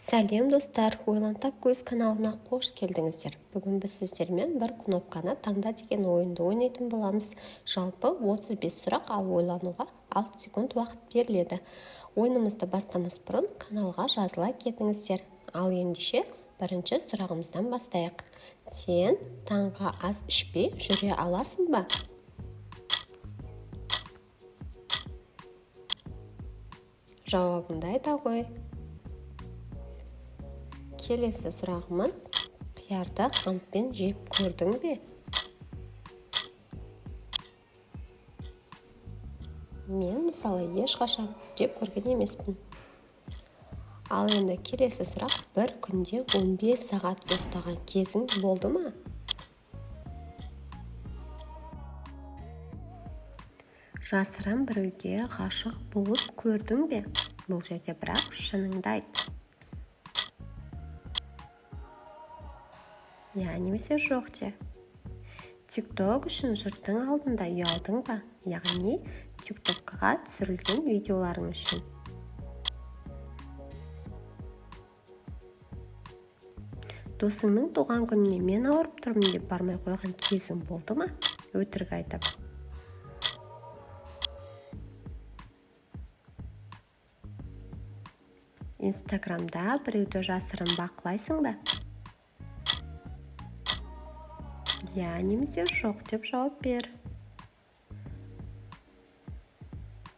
Сәлем, достар! Ойлан тап көз каналына қош келдіңіздер! Бүгін біз сіздермен «Бір кнопканы таңда» деген ойынды ойнайтын боламыз. Жалпы 35 сұрақ, ал ойлануға 6 секунд уақыт беріледі. Ойынымызды бастамас бұрын каналға жазыла кетіңіздер. Ал ендеше бірінші сұрағымыздан бастайық. Сен таңғы ас ішпей жүре аласың ба? Жауабыңды айта ғой. Келесі сұрағымыз: қиярды қантпен жеп көрдің бе? Мен, мысалы, ешқашан жеп көрген емеспін. Ал енді келесі сұрақ: бір күнде 15 сағат ұйықтаған кезің болды ма? Жасырын біреуге ғашық болып көрдің бе? Бұл жерде бірақ шыныңды айт, иә немесе жоқ де. ТикТок үшін жұрттың алдында ұялдың ба, яғни ТикТокқа түсірілген видеоларың үшін? Досыңның туған күніне мен ауырып тұрмын деп бармай қойған кезің болды ма, өтірік айтып? Инстаграмда біреуді жасырын бақылайсың ба? Иә немесе жоқ деп жауап бер.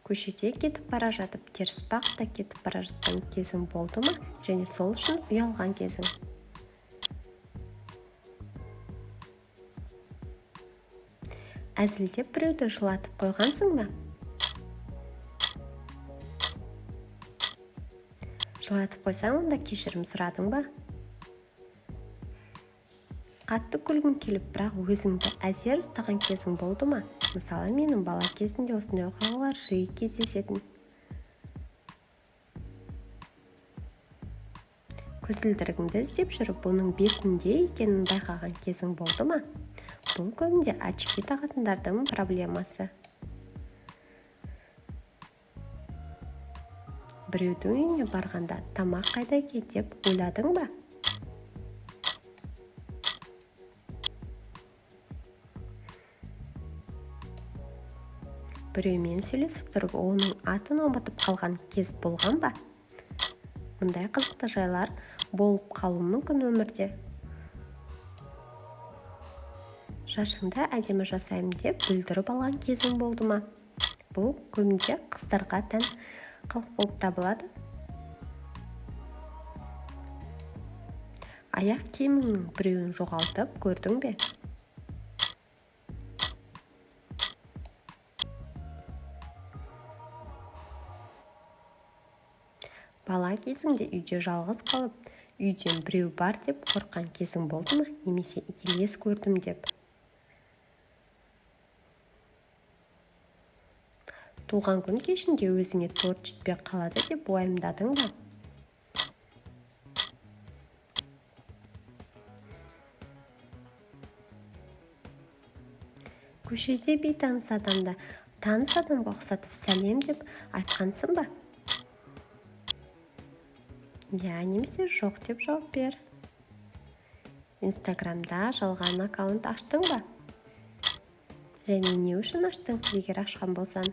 Көшеде кетіп бара жатып, теріс бағытта кетіп бара жатқан кезің болды ма және сол үшін ұялған кезің? Әзілдеп біреуді жылатып қойғансың ба? Жылатып қойсаң, онда кешірім сұрадың ба? Қатты күлгің келіп, бірақ өзіңді әзер ұстаған кезің болды ма? Мысалы, менің бала кезімде осындай оқиғалар жиі кездесетін. Көзілдірігіңді іздеп жүріп, оның бетінде екенін байқаған кезің болды ма? Бұл көбінде очки тағатындардың проблемасы. Біреудің үйіне барғанда тамақ қайда екен деп ойладың ба? Біреумен сөйлесіп тұрып, оның атын ұмытып қалған кез болған ба? Мұндай қызықты жайлар болып қалуы мүмкін өмірде. Шашыңды әдемі жасаймын деп бүлдіріп алған кезің болды ма? Бұл көбінде қыздарға тән қылық болып табылады. Аяқ киіміңнің біреуін жоғалтып көрдің бе? Бала кезіңде үйде жалғыз қалып, үйден біреу бар деп қорыққан кезің болды ма немесе елес көрдім деп? Туған күн кешінде өзіңе торт жетпей қалады деп уайымдадың ба? Көшеде бейтаныс адамды таныс адамға ұқсатып сәлем деп айтқансың ба? Иә немесе жоқ деп жауап бер. Инстаграмда жалған аккаунт аштың ба және не үшін аштың, егер ашқан болсаң?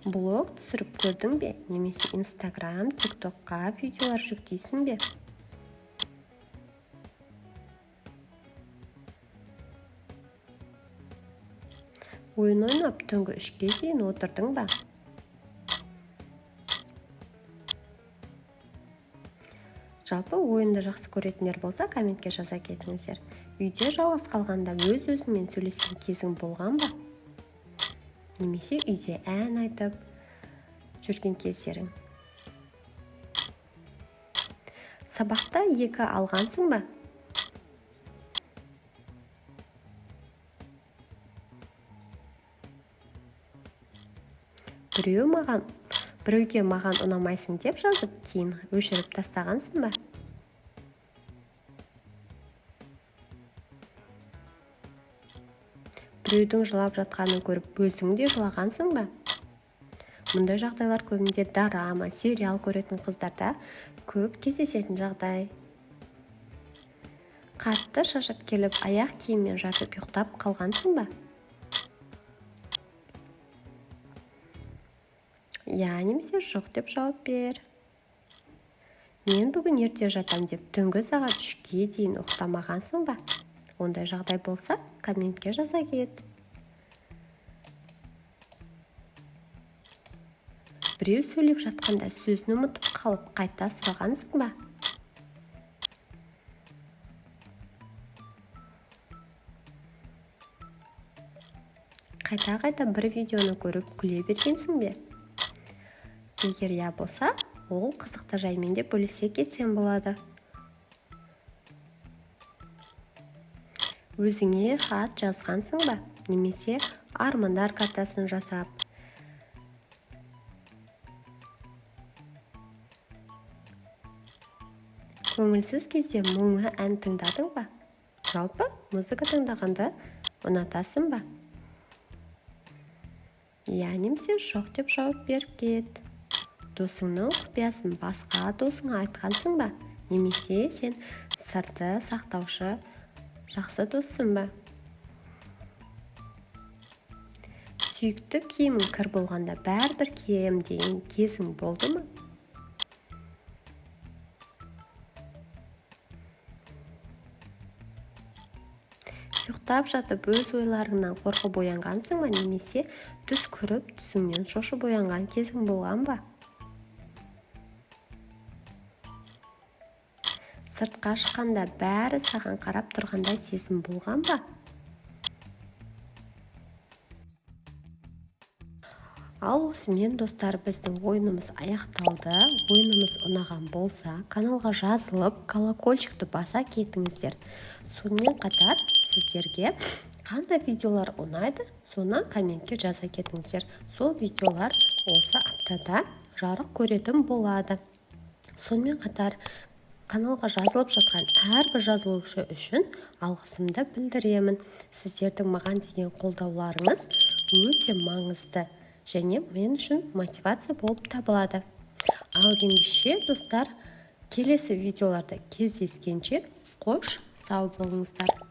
Блог түсіріп көрдің бе немесе Инстаграм, ТикТокқа видеолар жүктейсің бе? Ойын ойнап, түнгі 3-ке дейін отырдың ба? Жалпы ойынды жақсы көретіндер болса, комментке жаза кетіңіздер. Үйде жалғыз қалғанда өз-өзіңмен сөйлескен кезің болған ба немесе үйде ән айтып жүрген кездерің? Сабақта 2 алғансың ба? Біреуге «Маған ұнамайсың» деп жазып, кейін өшіріп тастағансың ба? Біреудің жылап жатқанын көріп, өзің де жылағансың ба? Мұндай жағдайлар көбінде дорама, сериал көретін қыздарда көп кездесетін жағдай. Қатты шаршап келіп, аяқ киіммен жатып ұйықтап қалғансың ба? Иә немесе жоқ деп жауап бер. Мен бүгін ерте жатам деп түнгі сағат 3-ке дейін ұйықтамағансың ба? Ондай жағдай болса, комментке жаза кет. Біреу сөйлеп жатқанда сөзін ұмытып қалып, қайта сұрағансың ба? Қайта-қайта бір видеоны көріп күле бергенсің бе? Егер иә болса, ол қызықты жаймен де бөлісе кетсең болады. Өзіңе хат жазғансың ба? Немесе армандар картасын жасап. Көңілсіз кезде мұңлы ән тыңдадың ба? Жалпы музыка тыңдағанды ұнатасың ба? Иә немесе жоқ деп жауап беріп кет. Досыңның құпиясын басқа досыңа айтқансың ба? Немесе сен сырды сақтаушы жақсы доссың ба? Сүйікті киімің кір болғанда бәрібір кием деген кезің болды ма? Ұйықтап жатып өз ойларыңнан қорқып оянғансың ба? Немесе түс көріп түсіңнен шошып оянған кезің болған ба? Сыртқа шыққанда бәрі саған қарап тұрғандай сезім болған ба? Ал осымен, достар, біздің ойынымыз аяқталды. Ойынымыз ұнаған болса, каналға жазылып, колокольчикті баса кетіңіздер. Сонымен қатар сіздерге қандай видеолар ұнайды, соны комментке жаза кетіңіздер. Сол видеолар осы аптада жарық көретін болады. Сонымен қатар каналға жазылып жатқан әрбір жазылушы үшін алғысымды білдіремін. Сіздердің маған деген қолдауларыңыз өте маңызды және мен үшін мотивация болып табылады. Ал ендеше, достар, келесі видеоларда кездескенше қош сау болыңыздар.